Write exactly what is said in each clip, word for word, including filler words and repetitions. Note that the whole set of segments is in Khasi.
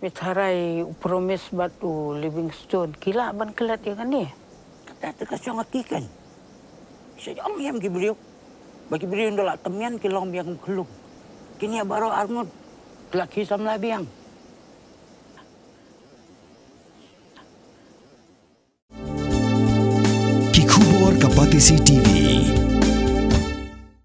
Phi tharai u Promise bad u Livingstone ki lah ban klet ïa kane? Kata te ka shong ha ki kan. Sha ïam ïam ki briew. Ba ki briew ynda la tymmen ki long biang kum khlum. Kine baroh arngut ki la ki samla biang. Ki khubor ka Batesi T V.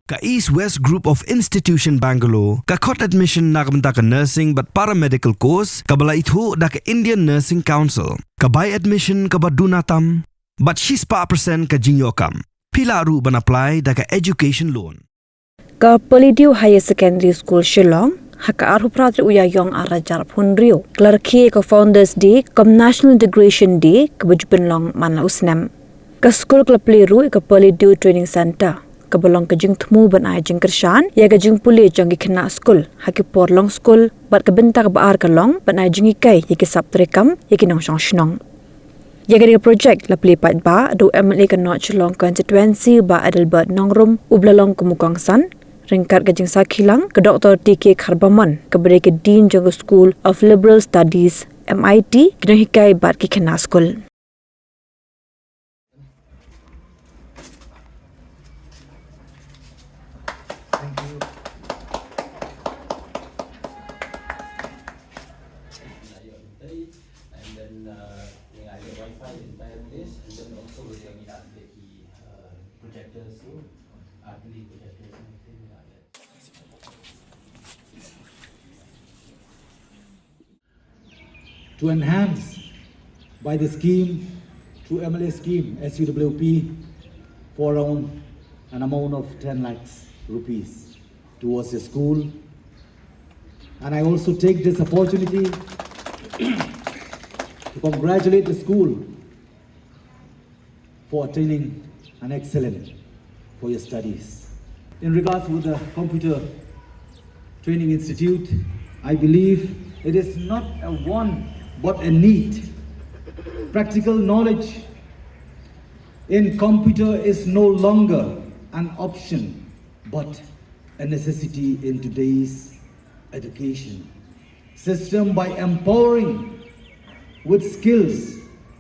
Ka East West Group of Institution Bangalore ka khot admission na ka bynta ka nursing bad paramedical course kaba la ithuh da ka Indian Nursing Council. Ka bai admission kaba duna tam bad shispah percent ka jingïoh kam. Phi lah ruh ban apply da ka education loan. Ka Polydew Higher Secondary School Shillong ha ka arphew phra tarik u Ïaïong arhajar arphew hynriew ka la rakhe ïa ka Founders Day kum National Integration Day kaba ju pynlong man la u snem. Ka skul ka la plie ruh ïa ka Polydew Training Centre kaba long ka jingthmu ban ai jingkyrshan ïa ka jingpule jong ki khynnah skul ha ki por long skul bad ka bynta kaba ar ka long ban ai jinghikai ïa ki sap treikam ïa ki nongshong shnong. Ïa kane ka projek la plie paidbah da u M L A ka North Shillong Constituency Bah Adelbert Nongrum uba la long kum u kongsan ryngkat ka jingsakhi lang ka Doctor T K Kharbamon kaba dei ka Dean jong ka School of Liberal Studies, M I T, ki nonghikai bad ki khynnah skul. To enhance by the scheme, through M L A scheme, S U W P, for around an amount of ten lakhs rupees towards the school. And I also take this opportunity to congratulate the school for attaining an excellent for your studies. In regards with the Computer Training Institute, I believe it is not a want but a need. Practical knowledge in computer is no longer an option but a necessity in today's education system by empowering with skills,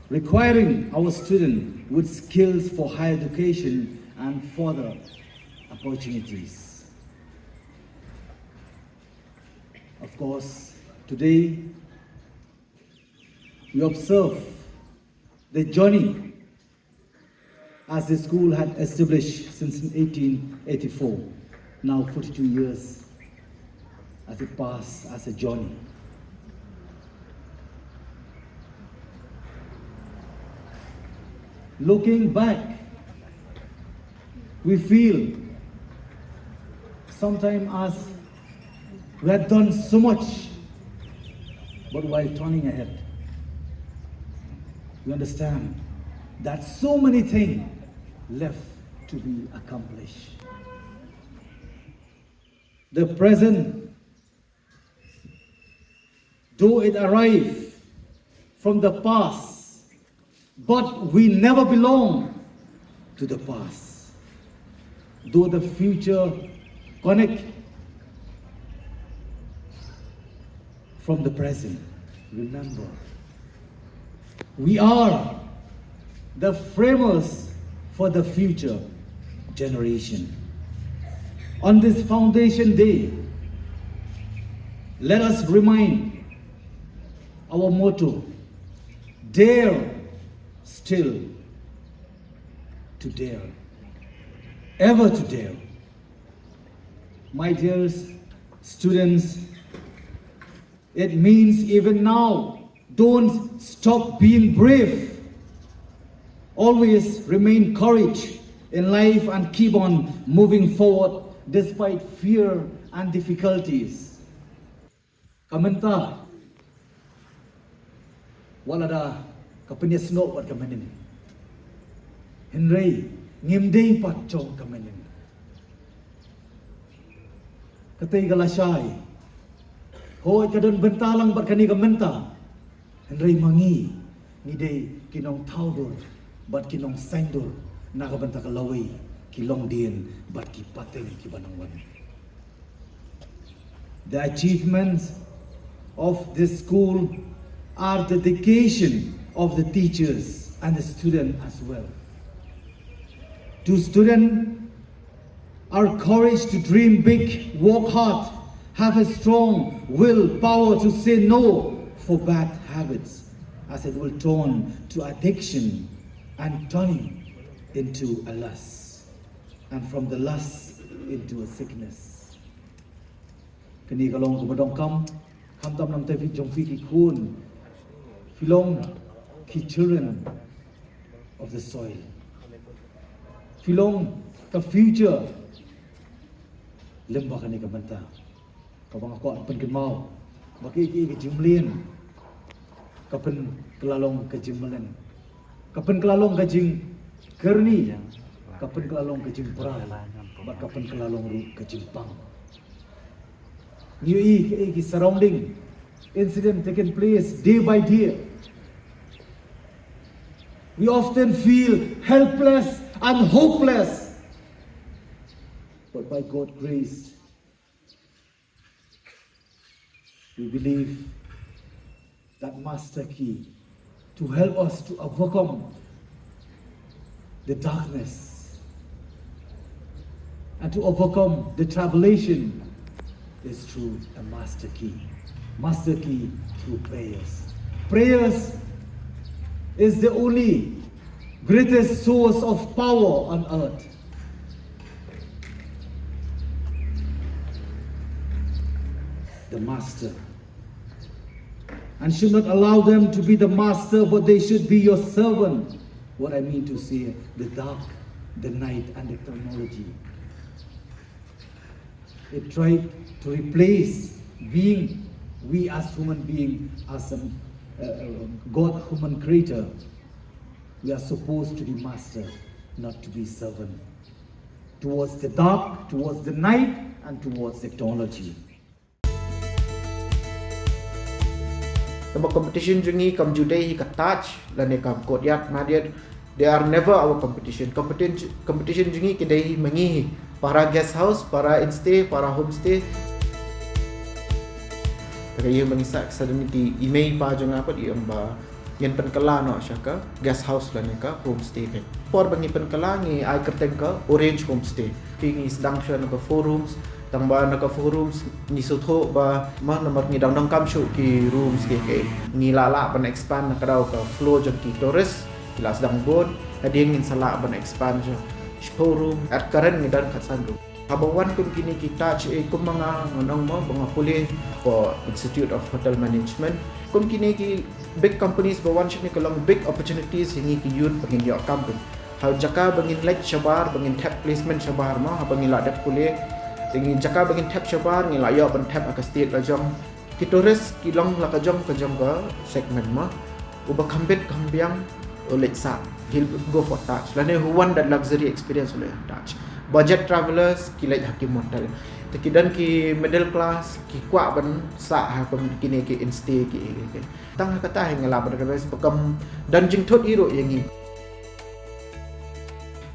requiring our students with skills for higher education and further opportunities. Of course, today we observe the journey as the school had established since eighteen eighty-four, now forty-two years as it passed as a journey. Looking back, we feel sometimes as we had done so much, but while turning ahead, we understand that so many things left to be accomplished. The present, though it arrived from the past, but we never belong to the past. Though the future connect from the present, remember, we are the framers for the future generation. On this foundation day, let us remind our motto, dare still to dare, ever to dare. My dear students, it means even now, don't stop being brave. Always remain courage in life and keep on moving forward despite fear and difficulties. Ka mynta, wat lada ka pynïasnoh bad ka mynnin, hynrei ngim dei pat jong ka mynnin. Katei ka lashai, hooid ka don bynta lang bad kane ka mynta, hynrei ma ngi ngi dei ki nongthaw dur bad ki nongsaiñdur na ka bynta ka lawei, ki longdien bad ki pateng kiba nang wan. The achievements of this school are the dedication of the teachers and the student as well. To student, our courage to dream big, work hard, have a strong will power to say no for bad habits, as it will turn to addiction and turning into a lust, and from the lust into a sickness. Kane ka long kaba donkam, khamtam namar phi jong phi ki khun, phi long ki children of the soil. Phi long ka future lyngba kane ka bynta. Kaba nga kwah pynkynmaw ba kaei kaei ka jingmlien ka pynkylla long ka jingmlien, ka pynkylla long ka jingkyrni, ka pynkylla long ka jingpra, bad ka pynkylla long ruh ka jingpang. Ngi ïohi kaei ki surrounding incident taking place day by day. We often feel helpless and hopeless. But by God's grace, we believe that master key to help us to overcome the darkness and to overcome the tribulation is through a master key. Master key through prayers. Prayers is the only greatest source of power on earth. The master. And should not allow them to be the master, but they should be your servant. What I mean to say, the dark, the night, and the technology. It tried to replace being, we as human being, as a, a, a God human creator. We are supposed to be master, not to be servant. Towards the dark, towards the night, and towards technology. Kaba competition jong ngi kam ju dei hi ka Taj lane ka courtyard, Marriott. They are never our competition. Competition, competition jong ngi ki dei hi ma ngi hi. Para guest house, para instay, para homestay. Te ka ïa ba ngi sah suddenly ki i mei i pa jong nga pat i ong ba ngin pynkylla noh sha ka guest house lane ka homestay ka. Por ba ngi pynkylla ngi ai kyrteng ka Orange Homestay. Phi ngi sdang shuwa na ka four rooms, tang ba na ka four rooms ngi sngewthuh ba ma namar ngi dang donkam shuh ki rooms ki, ki ngi lah lah ban expand na ka daw ka flow jong ki tourist. Ki la sdang bun, hadien ngin sa lah ban expand shuh. Shiphew room, at current ngi don khatsan room. Haba wan kum kine ki Taj, eh, kum ma nga ngan ong mo ba nga pule for Institute of Hotel Management. Kum kine ki big companies ba wan shane ka long big opportunities ïa ngi ki youth ba ngin ïoh kam pyn. Ha jaka ba ngin leit shabar, ba ngin thep placement shabar mo, haba ngi la dep pule. Te ngi jaka ba ngin thep shabar, ngi la ïoh ban thep ha ka state la jong. Ki tourist ki long la ka jong ka jong ka segment mo. Uba kham bit kham biang u leit sah, he'll go for Taj. Lane who want that luxury experience u leit Taj. Budget travelers ki leit ha ki motel. Te ki don ki middle class ki kwah ban sah ha kum kine ki instay ki, ki, ki. Tang ha kata hi nga lah ban recognize ba kam don jingthut hi ruh ïa ngi.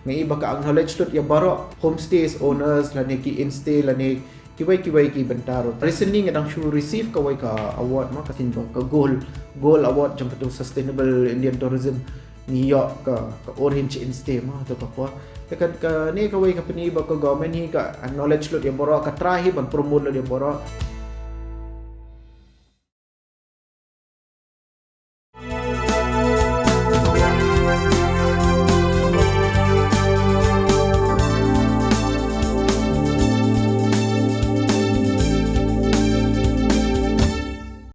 Nga i ba ka acknowledge lut ïa baroh homestays owners lane ki instay lane kiwei kiwei ki bynta ruh. Recently nga dang shu receive kawei ka award mo, ka thin ba ka gold, gold award jong katu Sustainable Indian Tourism. Ngi ïoh ka, ka Orange Instay mo, tu ka por. Te ka, kane kawei ka pyni ba ka government hi ka acknowledge lut ïa baroh, ka try hi ban promote lut ïa baroh.